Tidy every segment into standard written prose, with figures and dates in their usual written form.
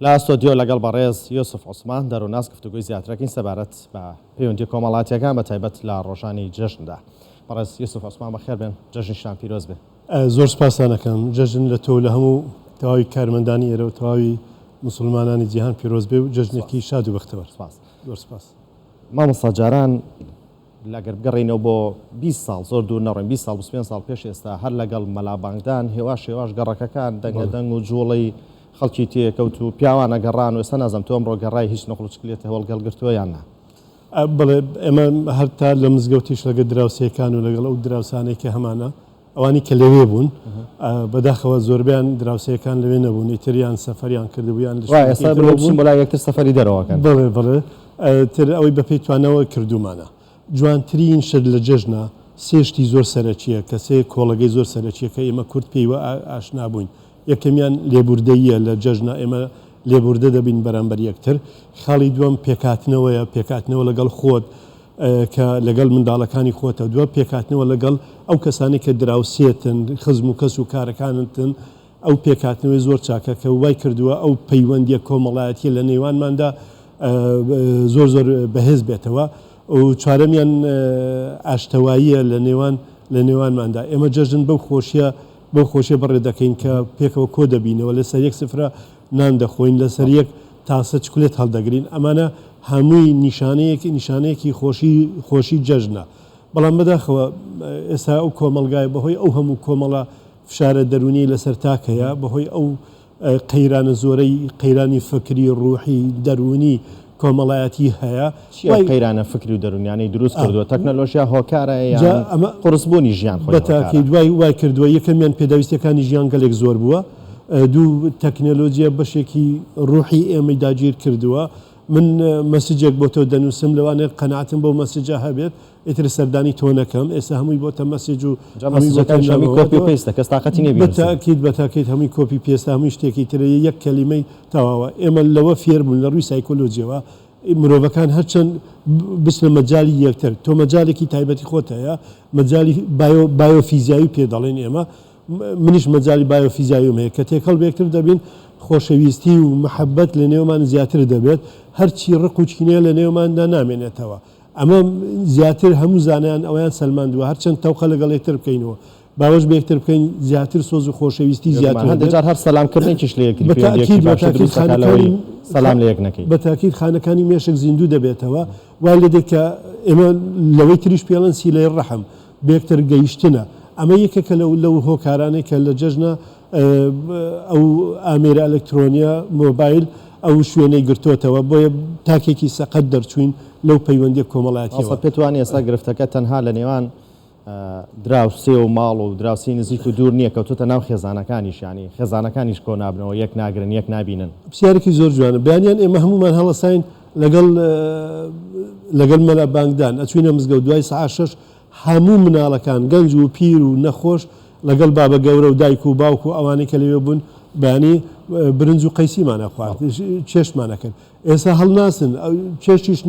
لە ستۆدیۆ لەگەڵ بەڕێز یوسف عوسمان دەروونناس گفتوگۆی زیاترەکەین سەبارەت بە پەیوەندیە کۆمەڵاتیەکان بە تایبەت لە ڕۆژانی جەژندا. بەڕێز یوسف عوسمان بەخێر بێن، جەژنیشتان پیرۆز بێ. زۆر سوپاستان ئەکەم. جەژن لە تۆ و لە هەموو تەواوی کارمەندانی ئێرە و تەواوی موسڵمانانی جیهان پیرۆز بێ و جەژنێکی شاد و بەختەوەر. سوپاس. زۆر سوپاس. مامۆستا جاران ئەگەر بگەڕێینەوە بۆ 20 ساڵ زۆر دوور نەڕۆین 20 ساڵ 25 ساڵ پێش ئێستا هەر لەگەڵ مەلا بانگدان هێواش هێواش گەڕەکەکان دەنگە دەنگ و جوڵەی خەڵکی تێکەوت و پیاوان ئەگەڕان و ئێستا نازانم تۆ ئەمڕۆ گەڕای هیچ نقڵ و چکلێتە هەڵگەڵ گرتووە یان نا؟ بەڵێ ئێمە هەر تا لە مزگەوتیش لەگەڵ دراوسێکان و لەگەڵ ئەو دراوسانەی کە هەمانە ئەوانی کە لەوێ بوون بەداخەوە زۆربیان دراوسێکان لەوێ نەبوون ئیتر یان سەفەریان کردبوو یان لە ئێستا بچن بۆ لای یەکتر سەفەری دەرەوە کەن. بەڵێ بەڵێ تر ئەوەی بەپێی توانەوە کردوومانە. جوانترین شت لە جەژنا سێ شتی زۆر سەرەکییە کە سێ کۆڵەگەی زۆر سەرەکییە کە ئێمە کورد پێی وە ئاشنا بووین. یەکەمیان لێبوردەییە لە جەژنا ئێمە لێبوردە دەبین بەرامبەر یەکتر. خاڵی دووەم پێکهاتنەوەیە، پێکهاتنەوە لەگەڵ خۆت کە لەگەڵ منداڵەکانی خۆتە. دووەم پێکهاتنەوە لەگەڵ ئەو کەسانەی کە دراوسێتن، خزم و کەس و کارەکانتن، ئەو پێکهاتنەوەی زۆر چاکە کە وای کردووە ئەو پەیوەندییە کۆمەڵایەتییە لە نێوانماندا زۆر زۆر بەهێز بێتەوە و چوارەمیان ئاشتەواییە لە نێوان لە نێوانماندا. ئێمە جەژن بەو خۆشییە بەو خۆشیە بەڕێ دەکەین کە پێکەوە کۆ دەبینەوە، لەسەر یەک سفرە نان دەخۆین، لەسەر یەک تاسە چکلێت هەڵدەگرین، ئەمانە هەمووی نیشانەیەک نیشانەیەکی خۆشی خۆشی جەژنە. بەڵام بەداخەوە ئێستا ئەو کۆمەڵگایە بەهۆی ئەو هەموو کۆمەڵە فشارە دەروونیەی لەسەر تاک هەیە، بەهۆی ئەو قەیرانە زۆرەی قەیرانی فکری، ڕوحی، دەروونی، کۆمەڵایەتی هەیە. چی ئەو قەیرانە فکری و دەروونیانەی دروست کردووە؟ تەکنەلۆژیا هۆکارە یان قورسبوونی ژیان خۆی هۆکارە؟ بەتاکید وای وای کردووە، یەکەمیان پێداویستییەکانی ژیان گەلێک زۆر بووە، دوو تەکنەلۆجیا بەشێکی ڕوحی ئێمەی داگیر کردووە، من مەسجێک بۆ تۆ دەنووسم لەوانەیە قەناعەتم بەو مەسجە هەبێت، ئیتر سەردانی تۆ نەکەم ئێستا هەمووی بۆتە مەسج و جا مەسجەکانیش هەمووی copy و paste ە کەس تاقەتی نیە بینوسێ. بەتاکید بەتاکید هەمووی copy paste ە هەمووی شتێکی ترە یەک کەلیمەی تەواوە ئێمە لەوە فێر بوون لە ڕووی سایکۆلۆجیەوە مرۆڤەکان هەرچەند بچنە مەجالی یەکتر تۆ مەجالێکی تایبەتی خۆت هەیە مەجالی بایۆ بایۆفیزیاوی پێ دەڵێن ئێمە منیش مەجالی بایۆفیزیاویم هەیە کە تێکەڵ بە یەکتر دەبین خۆشەویستی و محەبەت لە نێومان زیاتر دەبێت هەرچی ڕق و کینەیە لە نێوماندا نامێنێتەوە ئەمە زیاتر هەموو زانایان ئەوەیان سەلماندووە هەرچەند تەوقە لەگەڵ یەکتر بکەینەوە باوەش بە یەکتر بکەین زیاتر سۆز و خۆشەویستی زیاتر هەندێک جار هەر سەلام کردنێکیش لە یەکتری پەیوەندییەکی باشتر دروست دەکات لەوەی سەلام لە یەک نەکەی. بە تاکید خانەکانی مێشک زیندوو دەبێتەوە وای لێدێت کە ئێمە لەوەی تریش پێڵێن سیلەی ڕەحم بەیەکتر گەیشتنە ئەمە یەکێکە لەو لەو هۆکارانەی کە لە جەژنە ئەو ئامێرە ئەلکترۆنیە، مۆبایل، ئەو شوێنەی گرتۆتەوە، بۆیە تاکێکی سەقەت دەرچووین لەو پەیوەندیە کۆمەڵایەتیەوە. مامۆستا پێت وانیە ئێستا گرفتەکە تەنها لە نێوان دراوسێ و ماڵ و دراوسێی نزیک و دوور نیە کەوتۆتە ناو خێزانەکانیش یانی خێزانەکانیش کۆ نابنەوە یەک ناگرن یەک نابینن؟ پرسیارێکی زۆر جوانە. بەیانیان ئێمە هەموومان هەڵەساین لەگەڵ لەگەڵ مەلا بانگدان ئەچوینە مزگەوت دوای سەعات شەش هەموو مناڵەکان گەنج و پیر و نەخۆش لەگەڵ بابە گەورە و دایک و باوک و ئەوانەی کە لەوێ بوون بەیانی برنج و قەیسیمان ئەخوارد چێشتمان ئەکرد ئێستا هەڵناسن چێشتیش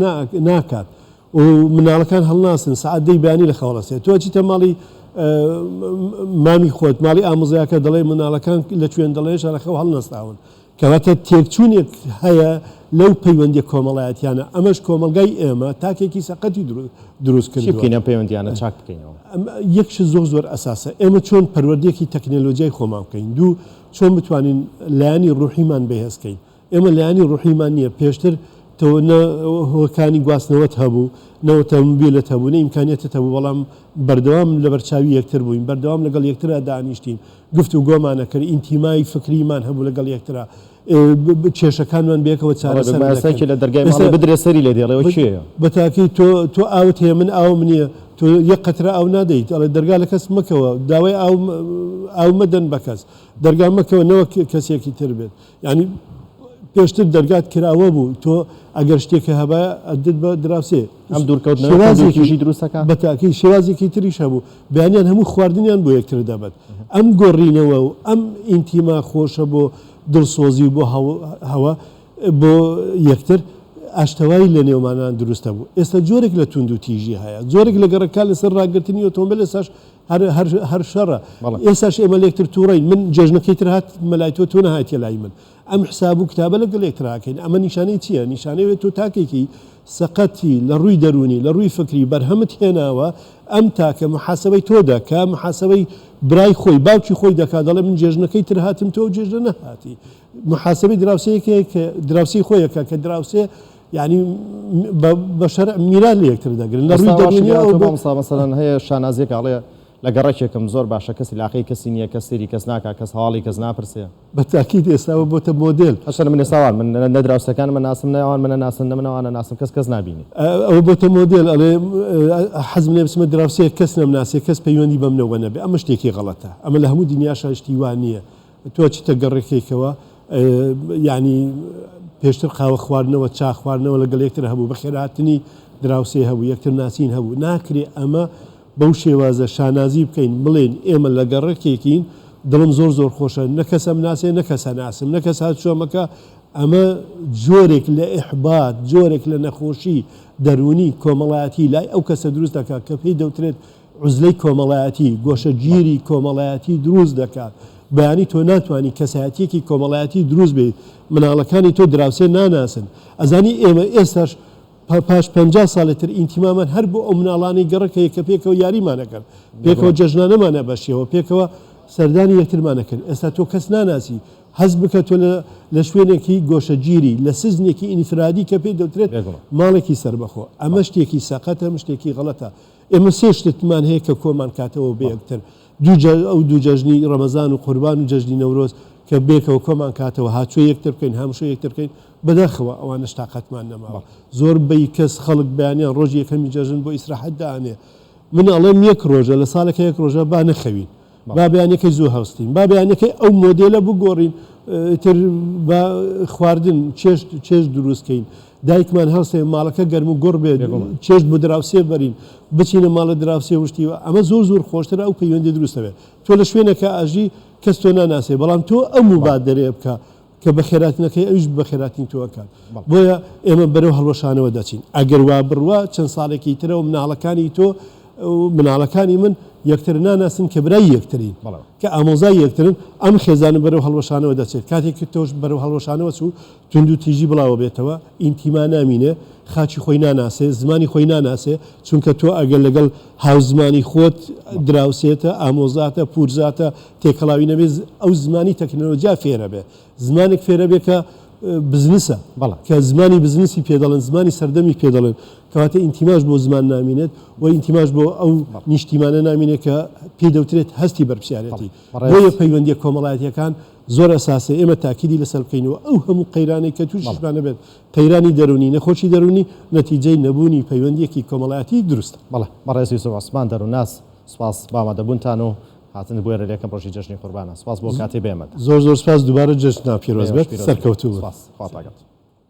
ناکات و مناڵەکان هەڵناسن سەعات دەی بەیانی لە خەوەڵەسێ تۆ ئەچیتە ماڵی مامی خۆت ماڵی ئامۆزایەکە دەڵێ مناڵەکان لە کوێن دەڵێ لە خەو هەڵنەستاون کەواتە تێکچوونێک هەیە لەو پەیوەندیە کۆمەڵایەتیانە، ئەمەش کۆمەڵگای ئێمە تاکێکی سەقەتی دروست چی کردووە. بکەین ئەم پەیوەندیانە چاک بکەینەوە؟ یەک شت زۆر زۆر ئەساسە، ئێمە چۆن پەروەردەیەکی تەکنەلۆجیای خۆمان بکەین، دوو چۆن بتوانین لایەنی ڕوحیمان بەهێز کەین، ئێمە لایەنی ڕوحیمان نییە، پێشتر تۆ نە هۆکانی گواستنەوەت هەبوو، نە ئۆتۆمبیلت هەبوو، نە ئیمکانیەتت هەبوو، بەڵام بەردەوام لەبەرچاوی یەکتر بووین، بەردەوام لەگەڵ یەکترا دانیشتین، گفتوگۆمان ئەکرد، ئینتیمای فکریمان هەبوو لەگەڵ یەکترا، کێشەکانمان بەیەکەوە بەڵێ چارەسەر بێگومان ئێستا دەکرد. یەکێ لە دەرگای ئێستا ماڵی بدرێ سەری لێ دێ ئەڵێ ئەوە کێیە؟ بە تاکید تۆ تۆ ئاوت هەیە من ئاوم نییە، تۆ یەک قەترە ئاو نادەیت، ئەڵێ دەرگا لە کەس مەکەوە، داوای ئاو ئاو مەدەن بە کەس، دەرگا مەکەوە نەوەک کەسێکی تر بێت. یانی پێشتر دەرگات کراوە بوو، تۆ ئەگەر شتێکە هەبایە ئەدت بە دراوسێ. ئەم دوورکەوتنەوەی شێوازێکی توندوتیژی دروست دەکا؟ بە تاکید شێوازێکی تریش هەبوو، بەیانیان هەموو خواردنیان بۆ یەکتر دەبرد. ئەم گۆڕینەوە و ئەم ئینتیما خۆشە بۆ دڵسۆزی و بۆ هەوە بۆ یەکتر ئاشتەوایی لە نێومانان دروست دەبوو. ئێستا جۆرێک لە توندوتیژی هەیە، جۆرێک لە گەڕەکە لەسەر ڕاگرتنی ئۆتۆمبێل ئێستاش هەر هەر هەر شەڕە. ئێستاش ئێمە لێکتر تووڕەین، من جێژنەکەی تر هاتمە لای تۆ، تۆ نەهاتیە لای من. ئەم حساب و کتابە لەگەڵ یەکترا ئەکەین. ئەمە نیشانەی چییە؟ نیشانەی ئەوەیە تۆ تاکێکی سەقەتی لە ڕووی دەروونی، لە ڕووی فکری بەرهەمت هێناوە، ئەم تاکە موحاسەبەی تۆ دەکا، موحاسەبەی برای خۆی، باوکی خۆی دەکا، دەڵێ من جێژنەکەی تر هاتم تۆ ئەو جێژنە نەهاتی. موحاسەبەی دراوسێیەکەیە کە دراوسێی خۆی ئەکا کە دراوسێ یانی بە شەرع میرات لە یەکتر دەگرن لە ڕووی دەروونیەوە ئێستا مامۆستا مەسەلەن هەیە شانازیەک ئەڵێ لە گەڕەکێکم زۆر باشە کەس لاقەی کەسی نییە کەس سەیری کەس ناکا کەس هەواڵی کەس ناپرسێ. بە تاکید ئێستا ئەوە بۆتە مۆدێل. هەرچەندە من ئێستا وان من نە دراوسێکانم ئەناسم نە ئەوان من ئەناسن نە من ئەوان ئەناسم کەس کەس نابینێ. ئەوە بۆتە مۆدێل ئەڵێ حەزم لێ بچمە دراوسێیەک کەس نەمناسێ کەس پەیوەندی بەمنەوە نەبێ ئەمە شتێکی غەڵەتە ئەمە لە هەموو دنیاشا شتی وا نییە تۆ ئەچیتە گەڕەکێکەوە یانی پێشتر قاوە خواردنەوە چا خواردنەوە لەگەڵ یەکتر هەبوو بەخێرهاتنی دراوسێ هەبوو یەکتر ناسین هەبوو ناکرێ ئەمە بەو شێوازە شانازی بکەین بڵێین ئێمە لە گەڕەکێکین دڵم زۆر زۆر خۆشە نە کەس ئەمناسێ نە کەس ئەناسم نە کەس هاتوچۆمەکە ئەمە جۆرێک لە ئیحبات جۆرێک لە نەخۆشی دەروونی کۆمەڵایەتی لای ئەو کەسە دروست دەکات کە پێی دەوترێت عوزلەی کۆمەڵایەتی، گۆشەگیری کۆمەڵایەتی دروست دەکات. بەیانی تۆ ناتوانی کەسایەتیەکی کۆمەڵایەتی دروست بیت، مناڵەکانی تۆ دراوسێ ناناسن. ئەزانی ئێمە ئێستاش پاش 50 ساڵی تر ئینتیمامان هەر بۆ ئەو مناڵانەی گەڕەک هەیە کە پێکەوە یاریمان ئەکرد، پێکەوە جەژنانەمان ئەبەشیەوە، پێکەوە سەردانی یەکترمان ئەکرد. ئێستا تۆ کەس ناناسی. هەست بکە تۆ لە شوێنێکی گۆشەگیری، لە سجنێکی ئینفرادی کە پێی دەوترێت ماڵێکی سەربەخۆ. ئەمە شتێکی سەقەتە، ئەمە شتێکی غەڵەتە. ئێمە سێ شتمان هەیە کە کۆمان کاتەوە بە یەکتر، دوو جە ئەو دوو جەژنی ڕەمەزان و قوربان و جەژنی نەورۆز کە بێکەوە کۆمان کاتەوە هاتچۆی یەکتر بکەین هامشۆی یەکتر بکەین، بەداخەوە ئەوانەش تاقەتمان نەماوە. زۆر بەی کەس خەڵک بەیانیان ڕۆژی یەکەمی جەژن بۆ ئیسراحەت دائەنێ. من ئەڵێم یەک ڕۆژە لە ساڵێکا یەک ڕۆژە با نەخەوین. با بەیانەکەی زوو هەڵستین با بەیانەکەی ئەو مۆدێلە بگۆڕین ئیتر با خواردن چێشت چێشت دروست کەین دایکمان هەڵسێ ماڵەکە گەرم و گوڕ بێت چێشت بۆ دراوسێ بەرین بچینە ماڵە دراوسێ وشتی ئەمە زۆر زۆر خۆشترە ئەو پەیوەندی دروستە بێت تۆ لە شوێنەکە ئەژی کەس تۆ ناناسێ بەڵام تۆ ئەو مبادەرەیە بکە کە بەخێراتنەکەی ئەویش بەخێراتنی تۆ ئەکات بۆیە ئێمە بەرەو هەڵوەشانەوە دەچین ئەگەر وا بڕوا چەند ساڵێکی ترەوە مناڵەکانی تۆ و مناڵەکانی من یەکتر ناناسن کە برای یەکترین کە ئامۆزای یەکترن ئەم خێزانە بەرەو هەڵوەشانەوە دەچێت کاتێک کە تۆش بەرەو هەڵوەشانەوە چوو توندوتیژی بڵاوە بێتەوە ئینتیما نامینێ خاکی خۆی ناناسێ زمانی خۆی ناناسێ چونکە تۆ ئەگەر لەگەڵ هاوزمانی خۆت دراوسێتە ئامۆزاتە پورزاتە تێکەڵاوی نەبێ ئەو زمانی تەکنەلۆجیا فێرەبێ زمانێک فێرەبێ کە بزنسە کە زمانی بزنسی پێ دەڵێن زمانی سەردەمی پێ دەڵێن کەواتە ئینتیماش بۆ زمان نامینێت و ئینتیماش بۆ ئەو نیشتیمانە نامینێت کە پێی دەوترێت هەستی بەرپرسیارێتی بۆیە پەیوەندیە کۆمەڵایەتیەکان زۆر ئەساسە ئێمە تاکیدی لەسەر بکەینەوە ئەو هەموو قەیرانەی کە تووشیشمان ئەبێت قەیرانی دەروونی نەخۆشی دەروونی نەتیجەی نەبوونی پەیوەندیەکی کۆمەڵایەتی دروستە. بەڵێ بەڕێز یوسف عوسمان دەروونناس سوپاس بۆ ئامادەبوونتان و هاتنت بۆ ئێرە لە یەکەم ڕۆژی جەژنی قوربانە سوپاس بۆ کاتەی بە ئێمە دا. زۆر زۆر سوپاس دووبارە جەژنتان پیرۆز بێت سەرکەوتوو بن. سوپاس خوات لەگەڵ.